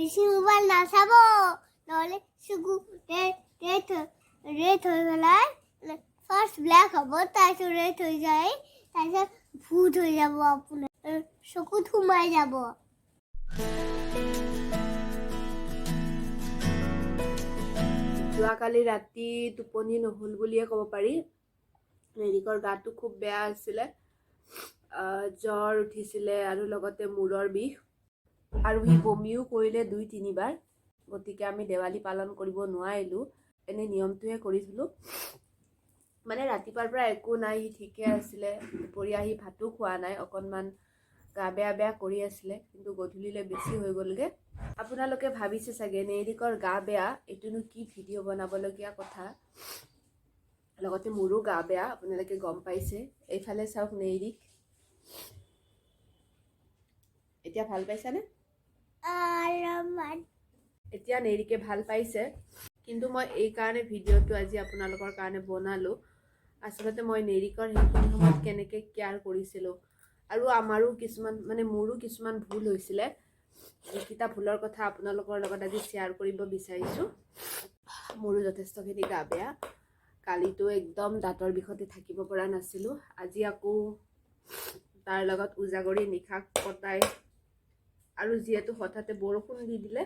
বেছি মোবাইল নাচাব, নহ'লে চকু ৰেড ৰেড ৰেড হৈ পেলাই ফাৰ্ষ্ট ব্লেক হ'ব, তাৰপিছত ৰেড হৈ যায়, তাৰপিছত ভূত হৈ যাব, আপোনাৰ চকুত সোমাই যাব। যোৱাকালি ৰাতি টোপনি নহ'ল বুলিয়ে ক'ব পাৰি। নেৰিকৰ গাটো খুব বেয়া আছিলে, জ্বৰ উঠিছিলে আৰু লগতে মূৰৰ বিষ, আৰু সি বমিও কৰিলে 2-3 বাৰ। গতিকে আমি দেৱালী পালন কৰিব নোৱাৰিলোঁ, এনেই নিয়মটোহে কৰিছিলোঁ। মানে ৰাতিপুৱাৰ পৰা একো নাই, সি ঠিকে আছিলে। দুপৰীয়া সি ভাতো খোৱা নাই, অকণমান গা বেয়া বেয়া কৰি আছিলে, কিন্তু গধূলিলৈ বেছি হৈ গ'লগৈ। আপোনালোকে ভাবিছে চাগে, নেৰিকৰ গা বেয়া, এইটোনো কি ভিডিঅ' বনাবলগীয়া কথা? লগতে মোৰো গা বেয়া, আপোনালোকে গম পাইছে। এইফালে চাওক নেৰিক। এতিয়া ভাল পাইছানে? অলপমান। এতিয়া নেৰিকে ভাল পাইছে। কিন্তু মই এইকাৰণে ভিডিঅ'টো আজি আপোনালোকৰ কাৰণে বনালোঁ। আচলতে মই নেৰিকৰ সেইখিনি সময়ত কেনেকৈ কেয়াৰ কৰিছিলোঁ আৰু আমাৰো কিছুমান, মানে মোৰো কিছুমান ভুল হৈছিলে, যিকেইটা ভুলৰ কথা আপোনালোকৰ লগত আজি শ্বেয়াৰ কৰিব বিচাৰিছোঁ। মোৰো যথেষ্টখিনি গা বেয়া। কালিতো একদম দাঁতৰ বিষতে থাকিব পৰা নাছিলোঁ। আজি আকৌ তাৰ লগত উজাগৰি নিশা কটাই আৰু যিহেতু হঠাতে বৰষুণ দি দিলে,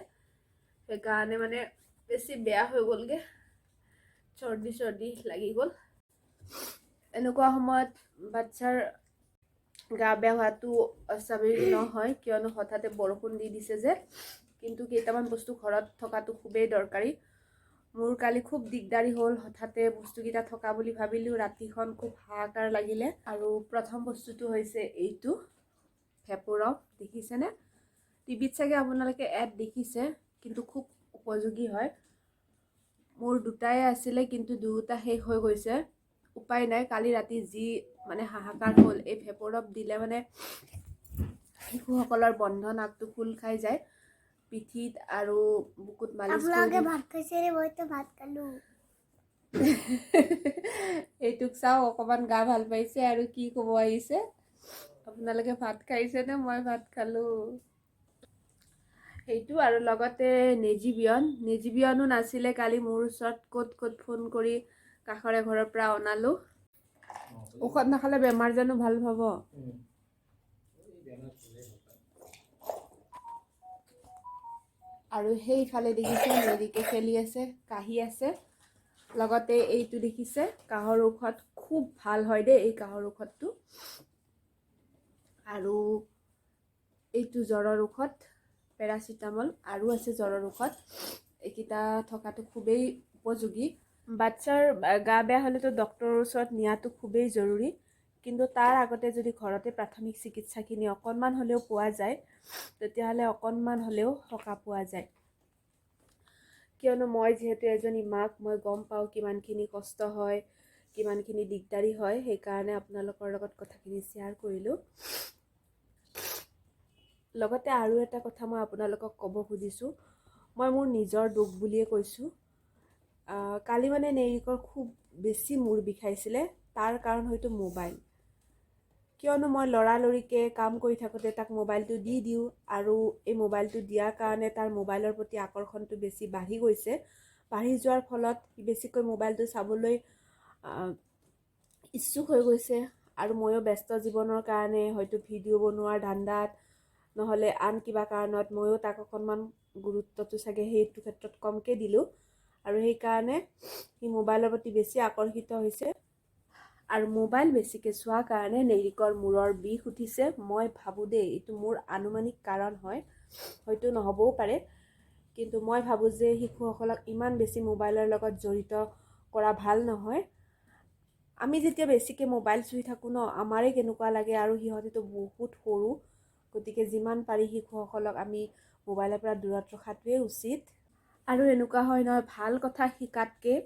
সেইকাৰণে মানে বেছি বেয়া হৈ গ'লগৈ, চৰ্দি চৰ্দি লাগি গ'ল। এনেকুৱা সময়ত বাচ্ছাৰ গা বেয়া হোৱাটো অস্বাভাৱিক নহয়, কিয়নো হঠাতে বৰষুণ দি দিছে যে। কিন্তু কেইটামান বস্তু ঘৰত থকাটো খুবেই দৰকাৰী। মোৰ কালি খুব দিগদাৰী হ'ল। হঠাতে বস্তুকেইটা থকা বুলি ভাবিলোঁ, ৰাতিখন খুব হাহাকাৰ লাগিলে। আৰু প্ৰথম বস্তুটো হৈছে এইটো ভেপৰব, দেখিছেনে? টিভিত চাগে আপোনালোকে এড দেখিছে, কিন্তু খুব উপযোগী হয়। মোৰ দুটাই আছিলে, কিন্তু দুয়োটা শেষ হৈ গৈছে। উপায় নাই, কালি ৰাতি যি মানে হাহাকাৰ হ'ল। এই ভেপৰব দিলে মানে শিশুসকলৰ বন্ধ নাকটো খোল খাই যায়। পিঠিত আৰু বুকুত মালিচ কৰি আপোনালোকে ভাত খাইছে? মইতো ভাত খালো। এইটোক চাওঁ, অকণমান গা ভাল পাইছে আৰু কি ক'ব আহিছে, আপোনালোকে ভাত খাইছেনে, মই ভাত খালোঁ। সেইটো আৰু লগতে নেজিবিয়ন। নেজিবিয়নো নাছিলে কালি মোৰ ওচৰত। ক'ত ক'ত ফোন কৰি কাষৰে ঘৰৰ পৰা অনালোঁ। ঔষধ নাখালে বেমাৰ জানো ভাল পাব? বেমাৰ ভালেই ভাল পায়। আৰু সেইফালে দেখিছে, মেৰিকে খেলি আছে, কাহি আছে। লগতে এইটো দেখিছে, কাহৰ ঔষধ। খুব ভাল হয় দেই এই কাহৰ ঔষধটো। আৰু এইটো জ্বৰৰ ঔষধ, পেৰাচিটামল। আৰু আছে জ্বৰৰ ঔষধ। এইকেইটা থকাটো খুবেই উপযোগী। বাচ্ছাৰ গা বেয়া হ'লেতো ডক্তৰৰ ওচৰত নিয়াটো খুবেই জৰুৰী, কিন্তু তাৰ আগতে যদি ঘৰতে প্ৰাথমিক চিকিৎসাখিনি অকণমান হ'লেও পোৱা যায়, তেতিয়াহ'লে অকণমান হ'লেও সকাহ পোৱা যায়। কিয়নো মই যিহেতু এজনী মাক, মই গম পাওঁ কিমানখিনি কষ্ট হয়, কিমানখিনি দিগদাৰী হয়। সেইকাৰণে আপোনালোকৰ লগত কথাখিনি শ্বেয়াৰ কৰিলোঁ। লগতে আৰু এটা কথা মই আপোনালোকক ক'ব খুজিছোঁ, মই মোৰ নিজৰ দোষ বুলিয়ে কৈছোঁ। কালি মানে নেৰিকৰ খুব বেছি মূৰ বিষাইছিলে। তাৰ কাৰণ হয়তো মোবাইল, কিয়নো মই লৰালৰিকৈ কাম কৰি থাকোঁতে তাক মোবাইলটো দি দিওঁ আৰু এই মোবাইলটো দিয়াৰ কাৰণে তাৰ মোবাইলৰ প্ৰতি আকৰ্ষণটো বেছি বাঢ়ি গৈছে। বাঢ়ি যোৱাৰ ফলত সি বেছিকৈ মোবাইলটো চাবলৈ ইচ্ছুক হৈ গৈছে। আৰু ময়ো ব্যস্ত জীৱনৰ কাৰণে, হয়তো ভিডিঅ' বনোৱাৰ ধান্দাত, নহ'লে আন কিবা কাৰণত ময়ো তাক অকণমান গুৰুত্বটো চাগে সেইটো ক্ষেত্ৰত কমকৈ দিলোঁ আৰু সেইকাৰণে সি মোবাইলৰ প্ৰতি বেছি আকৰ্ষিত হৈছে আৰু মোবাইল বেছিকৈ চোৱাৰ কাৰণে নেৰিকৰ মূৰৰ বিষ উঠিছে। মই ভাবোঁ দেই, এইটো মোৰ আনুমানিক কাৰণ হয়, হয়তো নহ'বও পাৰে। কিন্তু মই ভাবোঁ যে শিশুসকলক ইমান বেছি মোবাইলৰ লগত জড়িত কৰা ভাল নহয়। আমি যেতিয়া বেছিকৈ মোবাইল চুই থাকোঁ ন, আমাৰে কেনেকুৱা লাগে আৰু সিহঁতেতো বহুত সৰু। গতিকে যিমান পাৰি শিশুসকলক আমি মোবাইলৰ পৰা দূৰত ৰখাটোৱেই উচিত। আৰু এনেকুৱা হয় নহয়, ভাল কথা শিকাতকৈ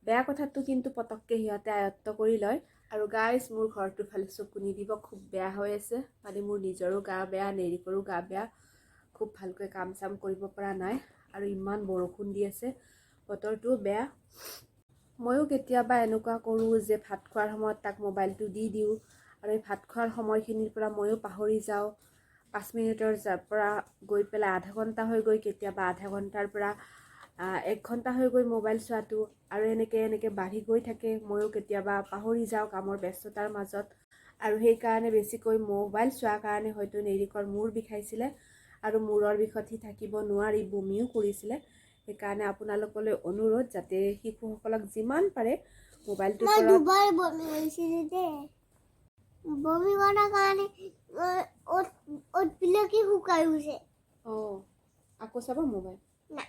বেয়া কথাটো কিন্তু পটককৈ সিহঁতে আয়ত্ব কৰি লয়। আৰু গাইজ, মোৰ ঘৰটোৰ ফালে চকু নিদিব, খুব বেয়া হৈ আছে। মানে মোৰ নিজৰো গা বেয়া, নেৰিকৰো গা বেয়া, খুব ভালকৈ কাম চাম কৰিব পৰা নাই আৰু ইমান বৰষুণ দি আছে, বতৰটোও বেয়া। ময়ো কেতিয়াবা এনেকুৱা কৰোঁ যে ভাত খোৱাৰ সময়ত তাক মোবাইলটো দি দিওঁ আৰু এই ভাত খোৱাৰ সময়খিনিৰ পৰা ময়ো পাহৰি যাওঁ। 5 মিনিটৰ পৰা গৈ পেলাই আধা ঘণ্টা হৈ গৈ, কেতিয়াবা আধা ঘণ্টাৰ পৰা 1 ঘণ্টা হৈ গৈ মোবাইল চোৱাটো, আৰু এনেকৈ এনেকৈ বাঢ়ি গৈ থাকে। ময়ো কেতিয়াবা পাহৰি যাওঁ কামৰ ব্যস্ততাৰ মাজত। আৰু সেইকাৰণে বেছিকৈ মোবাইল চোৱাৰ কাৰণে হয়তো নেৰিকৰ মূৰ বিষাইছিলে আৰু মূৰৰ বিষত সি থাকিব নোৱাৰি বমিও কৰিছিলে। সেইকাৰণে আপোনালোকলৈ অনুৰোধ যাতে শিশুসকলক যিমান পাৰে মোবাইলটোৰ মই পৰা দুবাৰ বমি কৰিছিলো দেই। বমি কৰাৰ কাৰণে ওঁঠবিলাকে শুকাই গৈছে। অঁ, আকৌ চাব মোবাইল? না।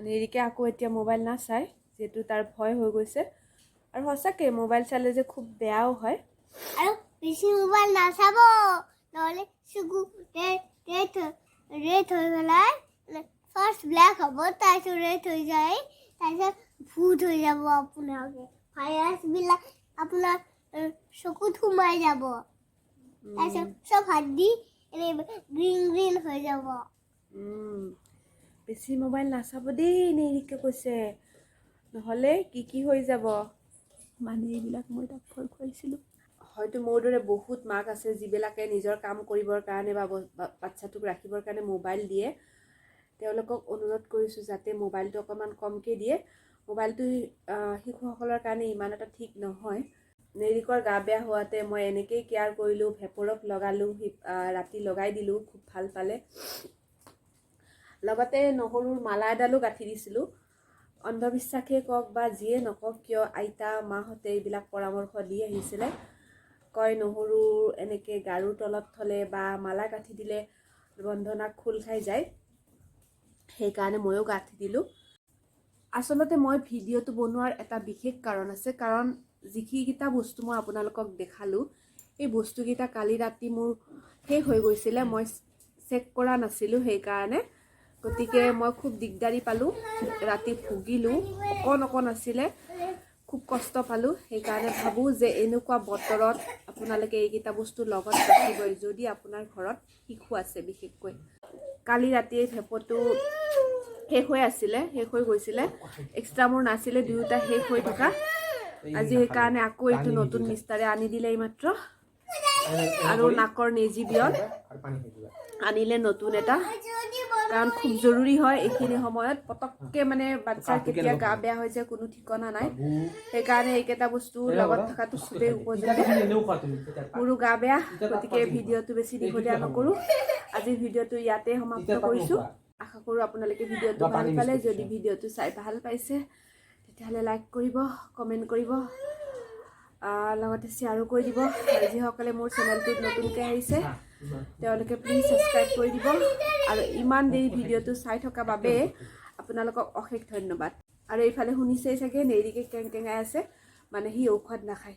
নেৰিকে আকৌ এতিয়া মোবাইল নাচায়, যিহেতু তাৰ ভয় হৈ গৈছে। আৰু সঁচাকৈ মোবাইল চালে যে খুব বেয়াও হয়। আৰু বেছি মোবাইল নাচাব, নহ'লে চকু ৰেড ৰেড ৰেড হৈ পেলাই ফাৰ্ষ্ট ব্লেক হ'ব, তাৰপিছত ৰেড হৈ যায়, তাৰপিছত ভূত হৈ যাব। আপোনালোকে ভাইৰাছবিলাক আপোনাৰ চকুত সোমাই যাব, তাৰপিছত চব হাড্ডি এনে গ্ৰীণ গ্ৰীণ হৈ যাব। বেছি মোবাইল নাচাব দেই, নেৰিকে কৈছে, নহ'লে কি কি হৈ যাব। মানে এইবিলাক মই তাক ভয় খুৱাইছিলোঁ। হয়তো মোৰ দৰে বহুত মাক আছে যিবিলাকে নিজৰ কাম কৰিবৰ কাৰণে বা বাচ্ছাটোক ৰাখিবৰ কাৰণে মোবাইল দিয়ে। তেওঁলোকক অনুৰোধ কৰিছোঁ যাতে মোবাইলটো অকণমান কমকৈ দিয়ে। মোবাইলটো শিশুসকলৰ কাৰণে ইমান এটা ঠিক নহয়। নেৰিকৰ গা বেয়া হোৱাতে মই এনেকেই কেয়াৰ কৰিলোঁ। ভেপৰক লগালোঁ, ৰাতি লগাই দিলোঁ, খুব ভাল পালে। লগতে নহৰুৰ মালা এডালো গাঁঠি দিছিলোঁ। অন্ধবিশ্বাসেই কওক বা যিয়ে নকওক কিয়, আইতা মাহঁতে এইবিলাক পৰামৰ্শ দি আহিছিলে। কয়, নহৰু এনেকৈ গাৰুৰ তলত থ'লে বা মালা গাঁঠি দিলে বন্ধনা খোল খাই যায়। সেইকাৰণে ময়ো গাঁঠি দিলোঁ। আচলতে মই ভিডিঅ'টো বনোৱাৰ এটা বিশেষ কাৰণ আছে, কাৰণ যিকেইটা বস্তু মই আপোনালোকক দেখালোঁ, এই বস্তুকেইটা কালি ৰাতি মোৰ শেষ হৈ গৈছিলে। মই চেক কৰা নাছিলোঁ সেইকাৰণে। গতিকে মই খুব দিগদাৰী পালোঁ, ৰাতি ভুগিলোঁ। অকণ অকণ আছিলে, খুব কষ্ট পালোঁ। সেইকাৰণে ভাবোঁ যে এনেকুৱা বতৰত আপোনালোকে এইকেইটা বস্তু লগত ৰাখিবই, যদি আপোনাৰ ঘৰত শিশু আছে বিশেষকৈ। কালি ৰাতি এই ভেপটো শেষ হৈ আছিলে, শেষ হৈ গৈছিলে। এক্সট্ৰা মোৰ নাছিলে, দুয়োটা শেষ হৈ থকা। আজি সেইকাৰণে আকৌ এইটো নতুন মিষ্টাৰে আনি দিলে এইমাত্ৰ। আৰু নাকৰ নেজি বিয়ন আনিলে নতুন এটা, কাৰণ খুব জৰুৰী হয় এইখিনি সময়ত। পটককৈ মানে বাচ্ছাৰ কেতিয়া গা বেয়া হৈ যায় কোনো ঠিকনা নাই। সেইকাৰণে এইকেইটা বস্তু লগত থকাটো খুবেই উপযোগী। মোৰো গা বেয়া, গতিকে ভিডিঅ'টো বেছি দীঘলীয়া নকৰোঁ। আজিৰ ভিডিঅ'টো ইয়াতে সমাপ্ত কৰিছোঁ। আশা কৰোঁ আপোনালোকে ভিডিঅ'টো ভাল পালে। যদি ভিডিঅ'টো চাই ভাল পাইছে, তেতিয়াহ'লে লাইক কৰিব, কমেণ্ট কৰিব, লগতে শ্বেয়াৰো কৰি দিব। আৰু যিসকলে মোৰ চেনেলটোত নতুনকৈ আহিছে, তেওঁলোকে প্লিজ ছাবস্ক্ৰাইব কৰি দিব। আৰু ইমান দেৰি ভিডিঅ'টো চাই থকা বাবে আপোনালোকক অশেষ ধন্যবাদ। আৰু এইফালে শুনিছেই চাগে, নেৰিকে কেং কেঙাই আছে, মানে সি ঔষধ নাখায়।